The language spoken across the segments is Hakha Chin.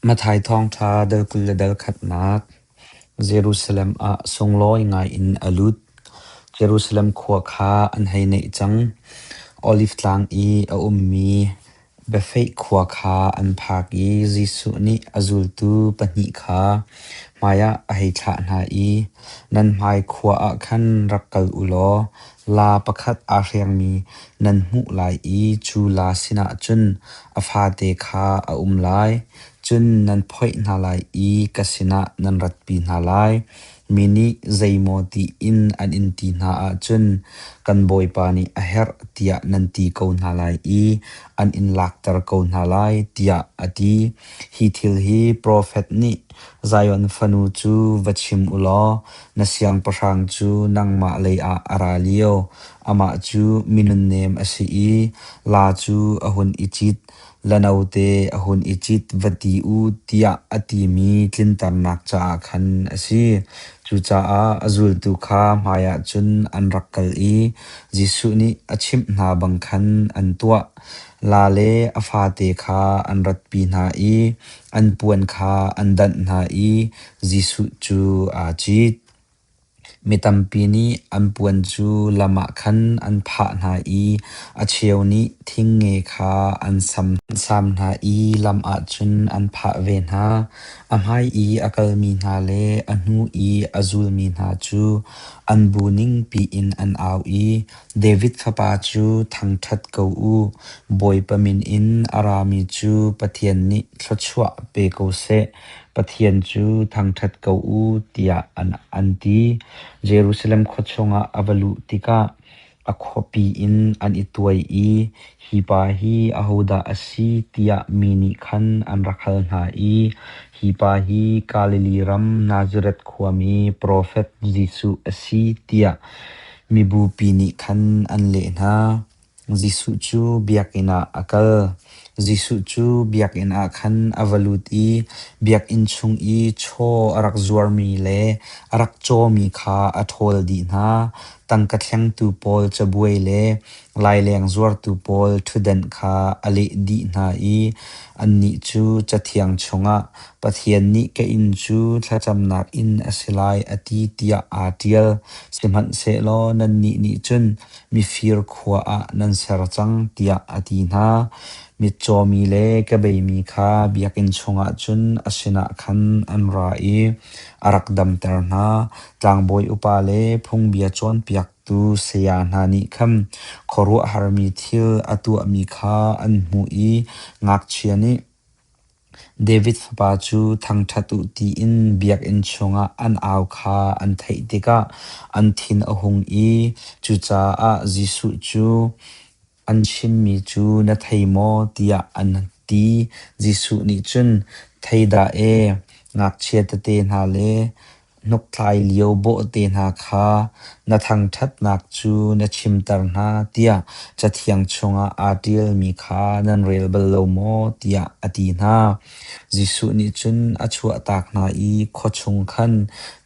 Matthai thawngṭha dal 21nak Jerusalem ah sunglawi ngaiin a lut. Jerusalem khua kha an hei naih cang. Oliv tlang i a ummi Bethphage khua kha an phak i Jesuh nih a zultu pahnih kha hmaiah a hei thlah hna i, “Nan hmai khua ah khan rak kal u law laa pakhat aa hrengmi nan hmuh lai i cu laa sinah cun a fate kha a um lai. Cun nan phoih hna lai i ka sinah nan ratpi hna lai. Mi nih zeimaw tiin an in ti hna ahcun kan Bawipa nih a herh tiah nan ti ko hna lai i an in lakter ko hna lai,” tiah a ti. Hi thil hi profet nih, “Zion fanu cu va chim u law, na siangpahrang cu nangmah leiah a ra lio. Amah cu mi nunnem a si i laa cu a hun i cit, la note a hun i cit va ti u,” tiah a timi tlinternak caah khan a si. Cucaah a zultu kha hmaiah cun an rak kal i Jesuh nih a chimh hna bang khan an tuah. Laa le a fate kha an ratpi hna i an puan kha an danh hna i Jesuh cu aa cit. Mi tampi nih an puan cu lam ah khan an phah hna i a cheu nih thingnge kha an sam hna i lam ah cun an phah ve hna. A hmai i a kalmi hna le a hnu i a zulmi hna cu an bu ningpi in an au i, “David Fapa cu thangṭhat ko u! Bawipa min in a rami cu Pathian nih thluachuah pe ko seh! Pathian cu thangṭhat ko u,” tiah an ti. Jerusalem khua chungah a va luh tikah a khuapi in an i tuai i, “Hi pa hi ahodah a si?” tiah mi nih khan an rak hal hna i, “Hi pa hi Galilee ram Nazareth khuami profet Jesuh a si,” tiah mibupi nih khan an leh hna. Jesuh cu biakinn ah a kal. Jesuh cu biakinn ah khan a va lut i biakinn chung i chaw a rak zuarmi le a rak cawmi kha a ṭhawl dih hna. Tangka thlengtu pawl cabuai le laileng zuartu pawl ṭhutdenh kha a leh dih hna i annih cu Cathiang chungah, “Pathian nih ka inn cu thlacamnak inn a si lai,” a ti tiah aa ṭial. Sihmanhsehlaw nannih nih cun mifir khua ah nan ser cang, tiah a ti hna. Mitcawmi le kebeimi kha biakinn chungah cun a sinah khan an ra i a rak damter hna. Tlangbawi upa le phungbia cawnpiaktu saya hna nih khan khuaruahharmi thil a tuahmi kha an hmuh i ngakchia nih, David fapa cu thangṭhat u tiin biakinn chungah an au kha an theih tikah an thin a hung i cucaah Jesuh cu an chimmi cu na thei maw tiah an ti. Jesuh nih cun, “Thei dah ee, ngakchia tete hna le hnuktlai lio bawhte hna kha na thangṭhatnak cu na chimter hna,” tiah Cathiang chungah aa ṭialmi kha nan rel bal lo maw? tiah a ti hna. Jesuh nih cun a chuahtak hna i khua chung khan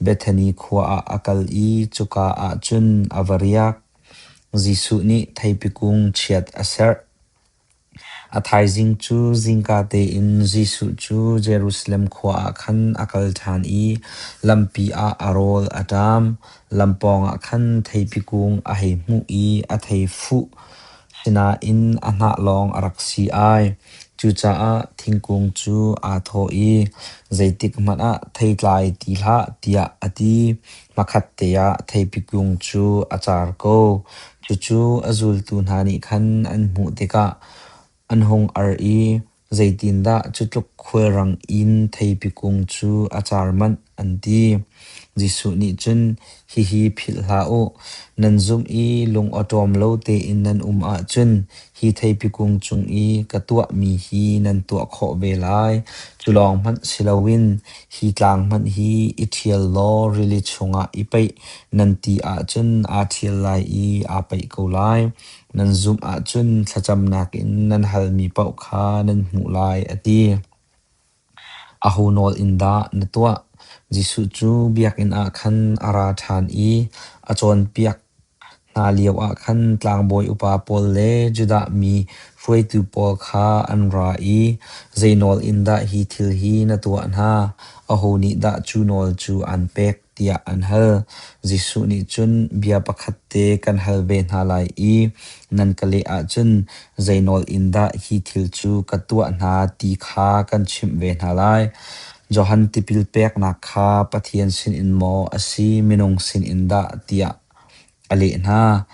Bethani khua ah a kal i cuka ah cun a va riak. Jesuh nih theipi kung chiat a serh. A thaizing cu zingka tein Jesuh cu Jerusalem khua ah khan a kal ṭhan i lampi ah a rawl a ṭam. Lam pawngah khan theipi kung a hei hmuh i a thei fuh, sinain a hnah lawng a rak si ai. Cucaah thingkung cu aa thawh i, “Zeitikhmanh ah thei tlai ti hlah,” tiah a ti. Hmakhatte ah theipi kung cu a car ko. Cucu a zultu hna nih khan an hmuh tikah an hung ar i, “Zeitindah cu tluk khulrang in theipi kung cu a car manh?” an ti. Jesuh nih cun, “Hihi philh hlah u: Nan zumh i lungawṭawm lo tein nan um ahcun hi theipi kung cung i ka tuahmi hi nan tuah khawh ve lai. Cu lawng hmanh si loin hi tlang hmanh hi i ṭhial law rili chungah i paih nan ti ahcun aa ṭhial lai i aa paih ko lai. Nan zumh ahcun thlacamnak in nan halmi paoh kha nan hmuh lai,” a ti. Aho nawl in dah na tuah? Jesuh cu biakinn ah khan a ra ṭhan i a cawnpiak hna lioah khan tlangbawi upa pawl le Judah mi hruaitu pawl kha an ra i, “Zei nawl in dah hi thil hi na tuah hna? Aho nih dah cu nawl cu aan pek?” tiah an hal. Jesuh nih cun, “Bia pakhat te kan hal ve hna lai i nan ka leh ahcun zei nawl in dah hi thil cu ka tuah hna ti kha kan chimh ve hna lai. Johan tipil peknak kha Pathian sinin maw a si minung sinin dah?” tiah a leh hna.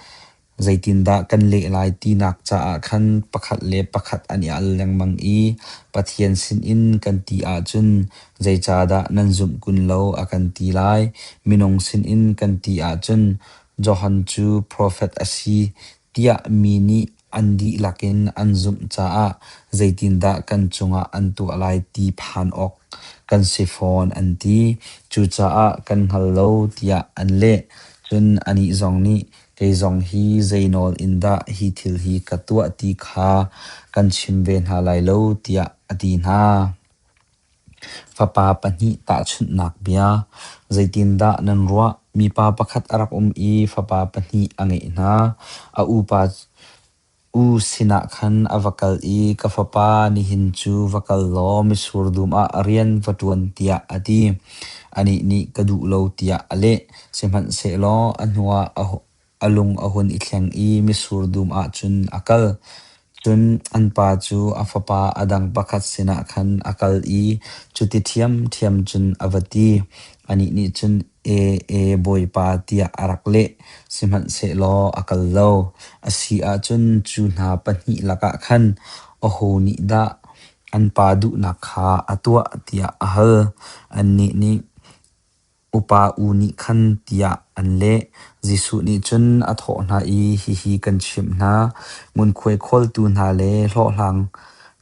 Zeitindah kan leh lai tinak caah khan pakhat le pakhat an i al lengmang i, Pathian sinin kan ti ahcun zeicahdah nan zumh kun lo a kan ti lai? Minung sinin kan ti ahcun Johan cu profet a si tiah mi nih an dihlak in an zumh caah zeitindah kan cungah an tuah lai ti phan awk kan si fawn an ti. Cucaah kan hngal lo tiah an leh. Cun anih zong nih, Kei zong hi zei nawl in dah hi thil hi ka tuah ti kha kan chim ve hna lai lo, tiah a ti hna. Fapa pahnih tahchunhnak bia. Zeitindah nan ruah? Mipa pakhat a rak um i fapa pahnih a ngeih hna. A upa U sinah khan a va kal i, “Ka fapa, nihin cu va kal law mitsur dum ah rian va ṭuan,” tiah a ti. Anih nih, “Ka duh lo,” tiah a leh. Sihmanhsehlaw a hnuah a lung a hun i thleng i mitsur dum ah cun a kal. Cun an pa cu a fapa a dang pakhat sinah khan a kal i cuti ṭhiamṭhiam cun a va ti. Anih nih cun, “Ee, ee, bawipa,” tiah a rak leh, sihmanhsehlaw a kal lo. A si ahcun cu hna pahnih lakah khan aho nih dah an pa duhnak kha a tuah tiah a hal. Annih nih, Upa u nih khan tiah an leh. Jesuh nih cun a thawh hna i, “Hihi kan chimh hna: Ngunkhuai khawltu hna le hlawhhlang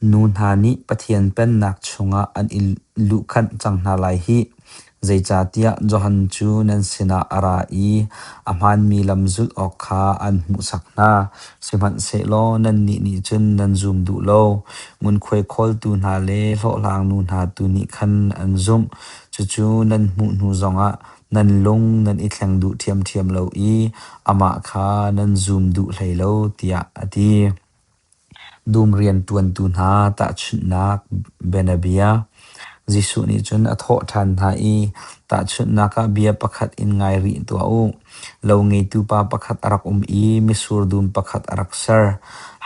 nu hna nih Pathian Pennak chungah an i luhkhanh cang hna lai hih. Zeicahtiah Johan cu nan sinah a ra i a hmaanmi lam zulh awk kha an hmuhsak hna, sihmanhsehlaw nannih nih cun nan zum duh lo. Ngunkhuai khawltu hna le hlawhhlangnu hna tu nih khan an zumh. Cucu nan hmuh hnu zongah nan lung nan i thleng duh ṭhiamṭhiam lo i amah kha nan zum duh hlei lo, tiah a ti. Dum rianṭuantu hna tahchunhnak bianabia. Jesuh nih cun a thawh ṭhan hna i, “Tahchunhnak ah bia pakhat in ngai rih tuah u. Lo ngeitu pa pakhat a rak um i mitsur dum pakhat a rak ser.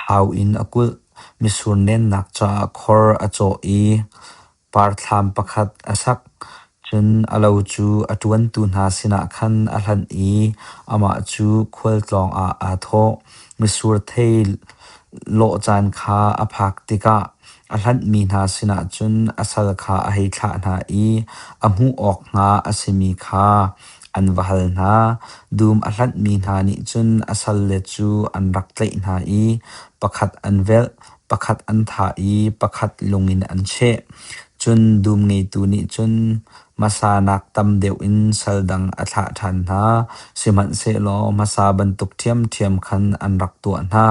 Hau in a kulh, mitsur nennak caah khor a cawh i parthlam pakhat a sak. Cun a lo cu a ṭuantu hna sinah khan a hlanh i amah cu khualtlawng ah aa thawh. Mitsur thei lawh caan kha a phak tikah a hlanhmi hna sinah cun a sal kha a hei thlah hna i a hmuh awk hnga a simi kha an va hal hna. Dum a hlanhmi hna nih cun a salle cu an rak tlaih hna i pakhat an velh, pakhat an thah i pakhat lung in an cheh. Cun dum ngeitu nih cun hmasa nak tam deuh in sal dang a thlah ṭhan hna, sihmanhsehlaw hmasa bantuk ṭhiamṭhiam khan an rak tuah hna.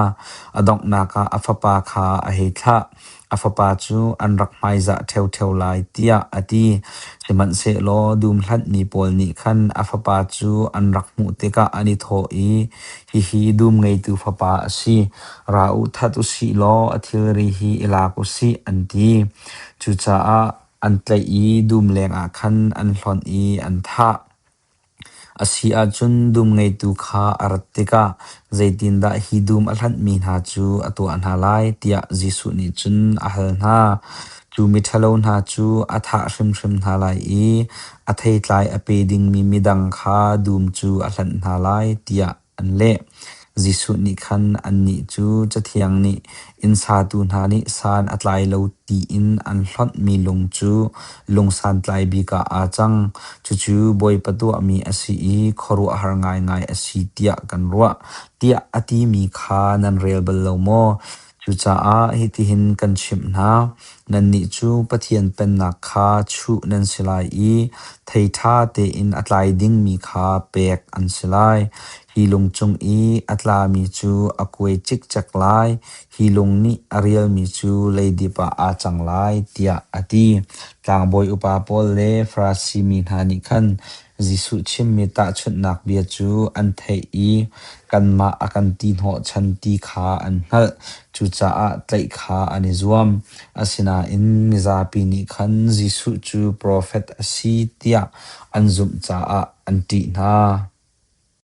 A donghnak ah a fapa kha a hei thlah. A fapa cu an rak hmaizah ṭheoṭheo lai tiah a ti. Sihmanhsehlaw dum hlanhmi pawl nih khan a fapa cu an rak hmuh tikah an i thawh i, “Hihi dum ngeitu fapa a si. Ra u that u sih law a thilri hi i lak u sih,” an ti. Cucaah an tlaih i dum lengah khan an hlonh i an thah. A si ahcun dum ngeitu kha a rat tikah zeitindah hi dum a hlanhmi hna cu a tuah hna lai tiah Jesuh nih cun a hal hna. Cu miṭhalo hna cu a thah hrimhrim hna lai i a theitlai a pe dingmi midang kha dum cu a hlanh hna lai tiah an leh. Jesuh nih khan annih cu Cathiang nih inn satu hna nih san a tlai lo tiin an hlonhmi lung cu lung santlai bik ah aa cang. Cucu Bawipa tuahmi a si i khuaruahhar ngaingai a si tiah kan ruah, tiah a timi kha nan rel bal lo maw? Cucaah hitihin kan chimh hna: nannih cu Pathian Pennak kha chuh nan si lai i thei ṭha tein a tlai dingmi kha pek an si lai. Hi lung cung i a tlami cu a kuai cikcek lai, hi lung nih a rialmi cu leidip ah aa cang lai, tiah a ti. Tlangbawi upa pawl le Farasi mi hna nih khan Jesuh chimmi tahchunhnak bia cu an theih i kanmah a kan ti hnawhchan ti kha an hngalh, cucaah tlaih kha an i zuam. Asinain mizapi nih khan Jesuh cu profet a si tiah an zumh caah an ṭih hna.